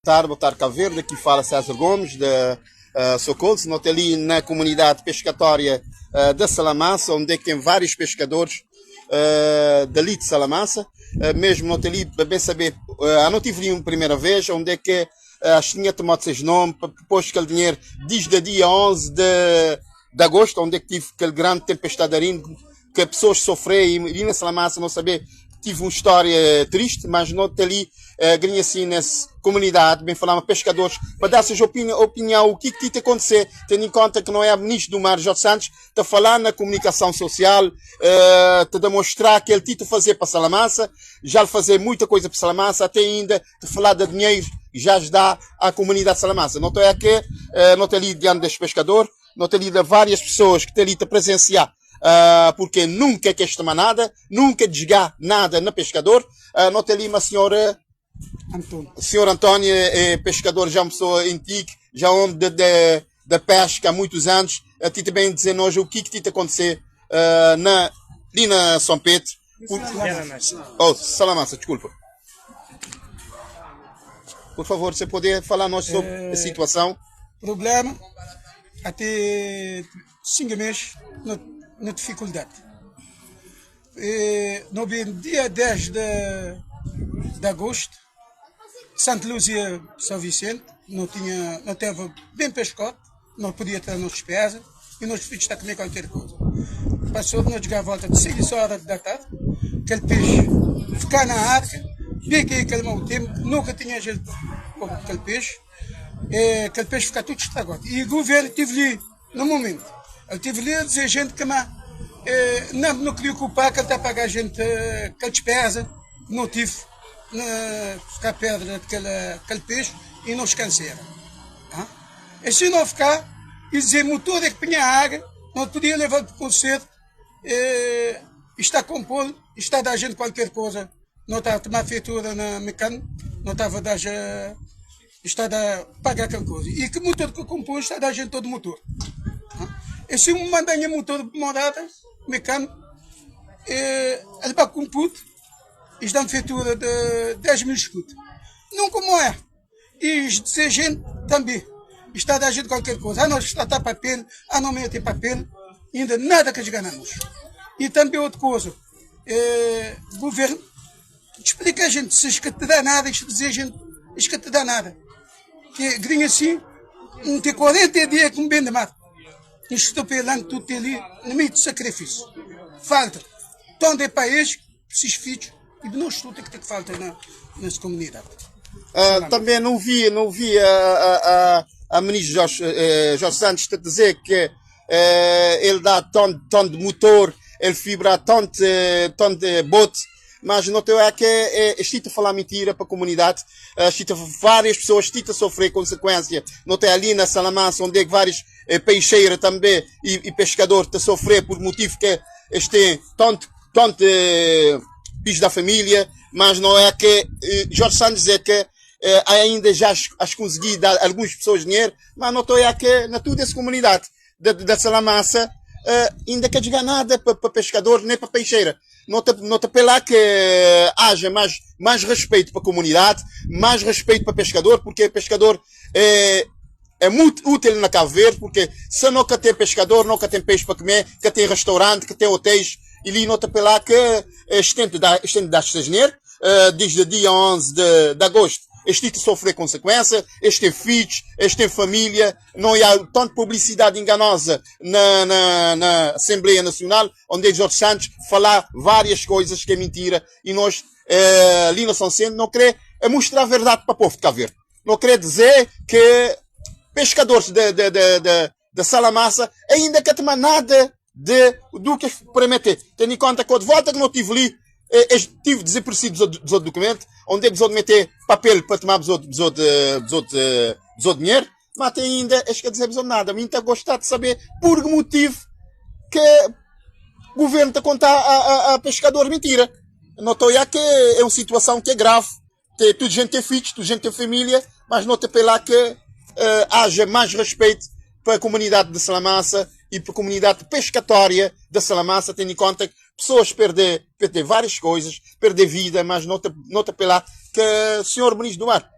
Tarde, boa tarde Cabo Verde, aqui fala César Gomes da uh, Socorro, nós ali na comunidade pescatória uh, da Salamansa, onde é que tem vários pescadores uh, dali de Salamansa, uh, mesmo nós ali, para bem saber, uh, não tive ali uma primeira vez, onde é que uh, acho que tinha tomado seus nomes, depois aquele dinheiro, desde o dia 11 de, de agosto, onde é que tive aquele grande tempestade que pessoas sofreram e, e na Salamansa não saber tive uma história triste, mas não ali, uh, assim nessa comunidade, bem falando pescadores, para dar sua opinião, opinião o que que te acontecer, tendo em conta que não é ministro do Mar Jorge Santos, está falar na comunicação social, uh, te demonstrar que ele te fazer para Salamansa, já lhe fazer muita coisa para Salamansa, até ainda te falar de dinheiro já ajudar a comunidade de Salamansa. Não estou aqui, uh, não estou ali diante deste pescador, não estou ali de várias pessoas que estão ali a presenciar porque nunca quis tomar nada, nunca desgar nada na pescador. Uh, tem ali uma senhora, Antônio. Senhor António é pescador, já uma pessoa antiga, já homem de, de, da pesca há muitos anos. A ti também dizer nós o que que te acontecer uh, na, ali na São Pedro. Por... Oh, Salamansa, desculpa. Por favor, você poder falar nós sobre a situação. Problema, até 5 meses na, na dificuldade. E, no dia 10 de agosto, Santa Luzia, São Vicente, não tinha, não teve bem pescote, não podia ter nos despesa e nos filhos está a comer qualquer coisa. Passou, nós jogar a volta de 6 horas da tarde, aquele peixe ficar na arca, bem que aquele mau tempo, nunca tinha gente com aquele peixe, e aquele peixe ficar tudo estragado. E o governo teve ali, no momento, ele teve ali a dizer gente que mas, não, não queria culpar, que ele está a pagar gente, que ele despesa, não tive, ficar perto daquele aquele peixe e não escancera. Ah? E se não ficar, e dizer motor é que punha água, não podia levar para o concerto, eh, está a compor, está a dar gente qualquer coisa, não está a tomar feitura na mecânica, não estava a dar, está a dar, pagar aquela coisa. E que motor que compôs está a dar gente todo motor. E se me mandam motor de morada, mecânico, eh, ele vai com puto, eles dão feitura de 10 mil escudos. Não como é. E dizer gente também. Está a dar gente qualquer coisa. Ah, não está a dar papel, ah, não me tem papel, ainda nada que ganhamos. E também outra coisa, é, governo explica a gente, se que te dá nada, isto dizer gente, isto que te dá nada. Que grinha assim, não tem 40 dias que me vende mar. Isto estou pelando tudo ali, no meio de sacrifício. Falta. Tanto é país, preciso filhos, e nós tudo que tem que falta na, nessa comunidade. Também não vi a ministra Jorge, Jorge Santos a dizer que ele dá tanto, tanto de motor, ele fibra tanto, tanto de bote, mas não é que é, estou a falar mentira para a comunidade, estou várias pessoas estão a sofrer consequência, não tem ali na Salamansa, onde é que vários peixeiros também e pescadores estão a sofrer por motivo que este tanto, tanto peixe da família, mas não é que Jorge Santos é que ainda já as consegui dar algumas pessoas dinheiro, mas não estou a que na toda essa comunidade da Salamansa ainda quer jogar nada para pa pescador nem para peixeira. Não te, não te lá que haja mais respeito para a comunidade, mais respeito para pescador, porque pescador é muito útil na Cabo Verde, porque se nunca tem pescador, nunca tem peixe para comer, que tem restaurante, que tem hotéis, e ali não te lá que este dar, este dar dinheiro, desde o dia 11 de agosto, este tem sofrer consequência, este tem filhos, este tem família, não há tanta publicidade enganosa na Assembleia Nacional, onde Jorge Santos falar várias coisas que é mentira, e nós, ali na São Vicente, não queremos mostrar a verdade para o povo de Cabo Verde. Não quer dizer que pescadores de Salamansa ainda que tomar nada de, do que prometer. Tendo em conta que de volta que não tive ali, tive desaparecido dos outros documentos, onde é que de meter papel para tomar dos outros dinheiro, mas tem ainda, acho que dizer nada. Mim está a gostar de saber por que motivo que o governo está a contar a pescador mentira. Não estou a que é uma situação que é grave. Tem, toda gente tem filhos, toda gente tem família, mas não tem lá que haja mais respeito para a comunidade de Salamansa e para a comunidade pescatória da Salamansa, tendo em conta que pessoas perder várias coisas, perder vida, mas não te, não te lá que o senhor Ministro do Mar.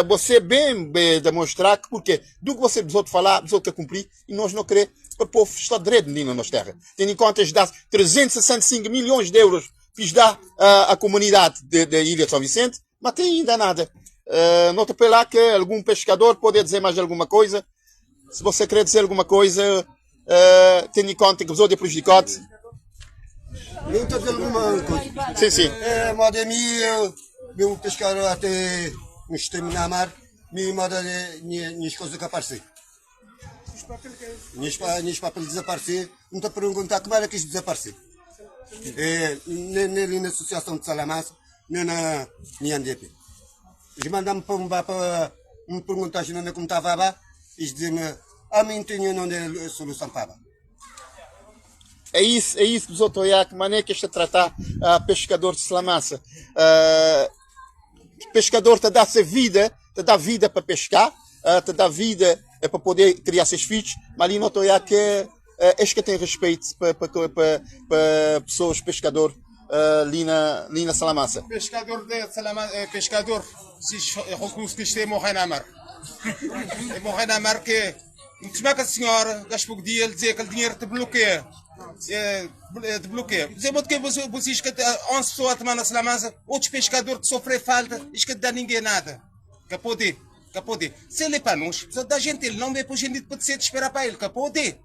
Você bem demonstrar que porque do que você besout falar, besout ka cumprir e nós não querer para povo estar direito ali na nossa terra. Tendo em conta que dá 365 milhões de euros que dá a comunidade da Ilha de São Vicente, mas tem ainda nada. Nota para lá que algum pescador pode dizer mais alguma coisa. Se você quer dizer alguma coisa, tendo em conta que besout é prejudicado. Eu estou dizendo alguma coisa. Sim, sim. É, moda minha, meu pescador até uns extremo na mar, minha moda minhas coisas que aparecer. Minhas, minhas papéis desaparecer, não te perguntar como era que isto desapareceu. É, nem, nem ali na Associação de Salamanca, nem na NDP. Eles mandam-me para um bar para me perguntar se não é como estava lá, eles dizem-me, a mim tinha não é solução para. É isso que os outros olhar, que maneira que este a tratar a pescador de Salamanca. Pescador te dá essa vida, te dá vida para pescar, te dá vida para poder criar seus filhos, mas ali não estou a que este que tem respeito para, para, para, para pessoas pescador ali na Salamanca. Pescador de Salamanca, pescador, se recurso que isto é morrer na mar. É morrer na mar que como é que a senhora, das pouco dia, ele dizer que o dinheiro te bloqueia. É, te bloqueia. Dizer muito que vocês que 11 pessoas a tomar na Salamanca, outros pescadores que sofrem falta, isto que dá ninguém nada. Que pode, que pode. Se ele é para nós, precisa da gente, ele não vem para a gente pode ser de esperar para ele, que pode.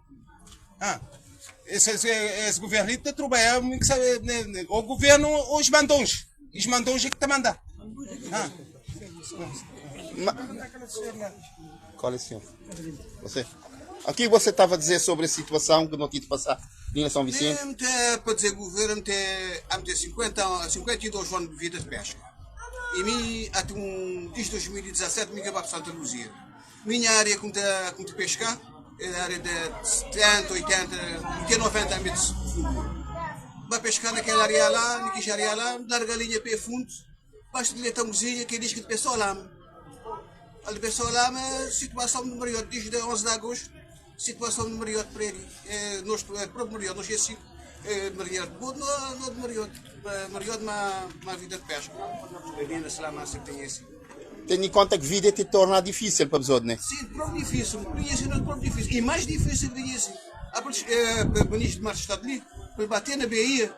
Ah. Esse governo está trabalhando, o governo, os mandões. Os mandões é que te manda. Ah. Qual é o senhor? Você? Aqui você estava a dizer sobre a situação que não tinha de passar em São Vicente? É, para dizer governo, tem 50, 52 anos de vida de pesca. E mim, até um, desde 2017, me para Santa Luzia. Minha área com de, de pescar é a área de 70, 80, até 90 metros de fundo. Vai pescar naquela área lá, naquela área lá, larga a linha para fundo, basta de ler a mozinha que diz que de pessoa lá. A pessoa lá, situação de Mariote, desde 11 de agosto, situação de Mariote para ele. É, nós, é, próprio Mariote, nós é assim, é, Mariote, bom, não, não de Mariote, Mariote, uma, uma vida de pesca. Ali na Salamanca que tem esse. Tendo em conta que vida te torna difícil para pessoa, né? Sim, próprio difícil, conhece não próprio difícil. E mais difícil de assim. Há ministro de Mar está ali, para bater na Bahia,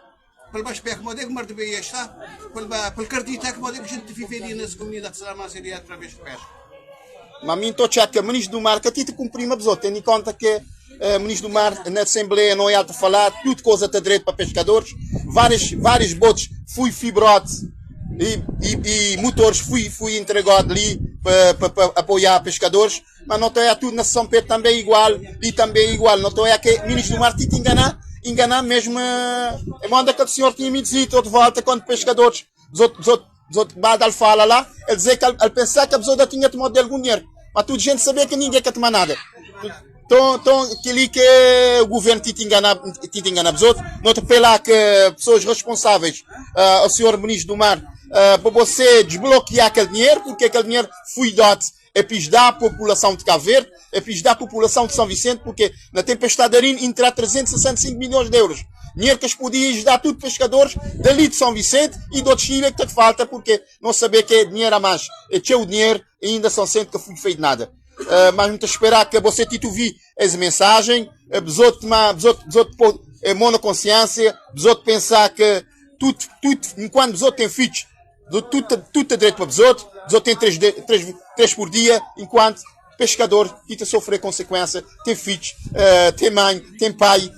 para baixo pé como é que o mar de Bahia está, para para acreditar como é que a gente vive ali nessa comunidade de Salamanca ali através de pesca. Mas mim estou chato que o ministro do Mar que te cumprir uma pessoa, tendo em conta que o ministro do Mar na Assembleia não é alto falar, tudo coisa está direito para pescadores, vários botes fui fibrote e motores fui entregado ali para apoiar pescadores, mas não estou a tudo na São Pedro também igual, e também igual, não estou a que o ministro do Mar te enganar, mesmo, é manda que o senhor tinha me dito de volta quando pescadores, os outros, os fala lá, ele dizer que al pensar que a pessoa tinha tomado de algum dinheiro, mas tudo gente sabia que ninguém quer tomar nada. Então, aquele que o governo te engana, te engana os outros, não te pela que pessoas responsáveis, o senhor ministro do Mar, para você desbloquear aquele dinheiro, porque aquele dinheiro foi dado é para dar à população de Cabo Verde, é para dar à população de São Vicente, porque na tempestade Arino entra 365 milhões de euros. Dinheiro que as podia ajudar tudo pescadores dali de São Vicente e de outros ilha que te falta, porque não saber que é dinheiro a mais. É teu dinheiro e ainda São Vicente que foi feito nada. Mas muito esperar que você tito vi essa mensagem, besout besout mão na consciência, besout pensar que tudo, enquanto besout tem filhos, tudo é direito para besout, besout tem três por dia, enquanto pescador tita sofrer consequência, tem filhos, tem mãe, tem pai,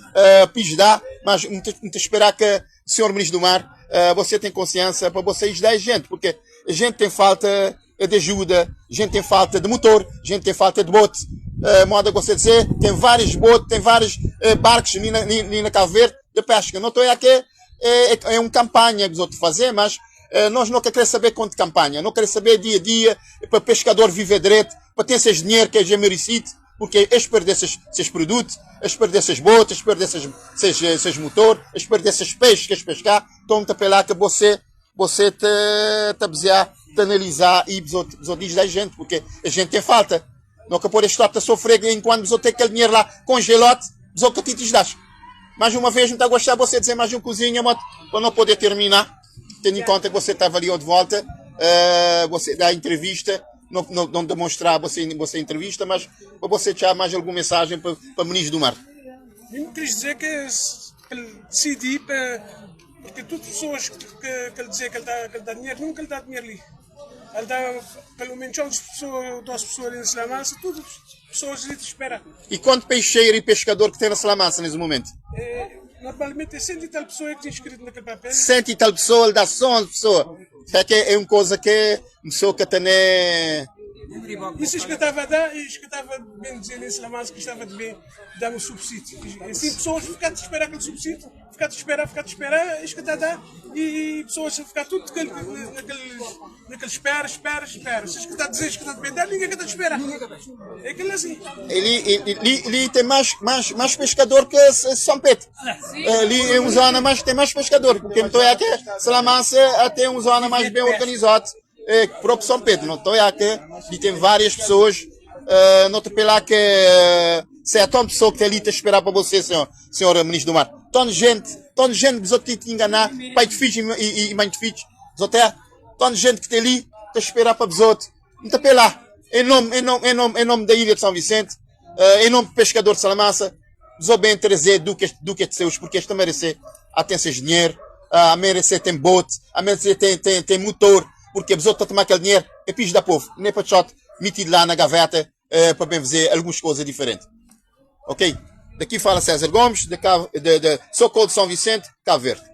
pis dá, mas muito esperar que senhor ministro do Mar, você tem consciência para você ajudar a gente, porque a gente tem falta de ajuda, a gente tem falta de motor, a gente tem falta de bote. Moda você dizer, tem vários botes, tem vários barcos ali na Cabo Verde de pesca. Não estou aqui, é uma campanha que os outros fazer, mas nós não queremos saber quanto campanha, não queremos saber dia a dia, para pescador viver direito, para ter esses dinheiro que é já merecido, porque eles perdem esses produtos, eles perdem esses botes, eles perdem esses motor, eles perdem esses peixes que eles pescar, então te apelar que você te te te analisar e os outros da gente, porque a gente tem falta. Não que pode estar a sofrer enquanto os outros têm aquele dinheiro lá congelado, os outros que te dás. Mais uma vez, não está a gostar você dizer mais um cozinha, para não poder terminar, tendo em conta que você estava ali de volta, você dá a entrevista, Não, não, não demonstrar você, você entrevista, mas para você deixar mais alguma mensagem para, para Ministro do Mar. Eu queria dizer que, que ele decidi para, porque todas as pessoas que, que, que ele dizia que ele dá, que ele dá dinheiro, nunca ele dá dinheiro ali. Ele dá pelo menos 11 pessoas, 12 pessoas ali na Salamansa, tudo pessoas ali de espera. E quanto peixeiro e pescador que tem na Salamansa nesse momento? É, normalmente é cento e tal pessoa que tem escrito naquele papel. Cento e tal pessoa, ele dá só 11 pessoas. É que é uma coisa que pessoa que tem. Isso que estava a dar, isso que estava bem dizer nesse Salamansa que estava de bem dar um subsídio. E assim pessoas ficaram de esperar aquele subsídio, ficaram de esperar, ficaram de esperar, isso que está a dar, e pessoas ficar tudo naquele, naquele, naquele espera, espera, espera. Se que está a dizer que está a bem dar, ninguém está a esperar. É aquilo assim. Ele, ele, ele, ele tem mais, mais, mais pescador que São Pedro. Ali é uma zona mais, tem mais pescador, porque não estou aqui, Salamansa até uma zona mais bem organizada, é, que próprio São Pedro, não estou aqui, e tem várias pessoas, uh, não te lá que se é tão pessoa que tem ali a esperar para você, senhor, senhor ministro do Mar. Tão gente, tão gente que te te enganar, pai de filhos e, e, e mãe de filhos, até, tão gente que tem ali a esperar para os outros. Não te lá, em nome, em nome, em nome, em nome da Ilha de São Vicente, uh, em nome do pescador de Salamansa, bem trazer do que, do que é seus, porque este merecer a tem seus dinheiro, a merecer tem bote, a merecer tem, tem, tem motor, porque os outros tomar aquele dinheiro é piso da povo, nem para shot metido lá na gaveta uh, para bem fazer algumas coisas diferentes. Ok? Daqui fala César Gomes, de, de, de Socorro de São Vicente, Cabo Verde.